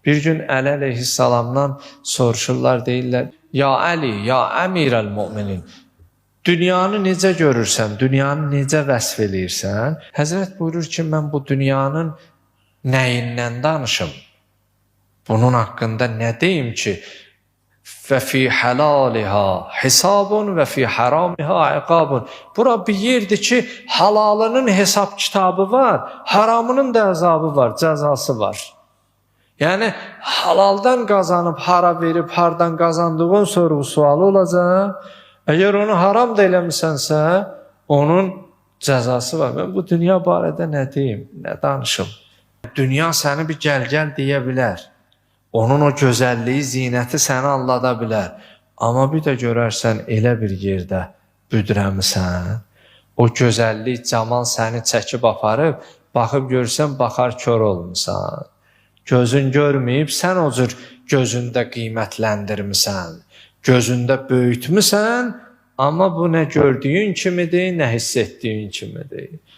Bir gün Əli əleyhissalamdan soruşurlar, deyirlər: "Ya Əli, ya Əmirəl Müminin, dünyanı necə görürsən, dünyanı necə vəsf eləyirsən?" Həzrət buyurur ki, mən bu dünyanın nəyindən danışım? Bunun haqqında nə deyim ki? Və fi halaliha hisabun və fi haramiha iqabun. Bura bir yerdir ki, halalının hesab kitabı var, haramının da əzabı var, cəzası var. Yəni halaldan qazanıb hara verib, hardan qazandığın sorğu sualı olacaq. Əgər onu haram da eləmisənsə, onun cəzası var. Mən bu dünya barədə nə deyim, nə danışım? Dünya səni bir gəl-gəl deyə bilər. Onun o gözəlliyi, zinəti səni aldada bilər. Amma bir də görərsən elə bir yerdə büdrəmisən. O gözəllik, camal səni çəkib aparıb, baxıb görsən baxar kor olmusan. Gözün görməyib, sən o cür gözündə qiymətləndirmisən. Gözündə böyütmüsən, amma bu nə gördüyün kimidir, nə hiss etdiyin kimidir.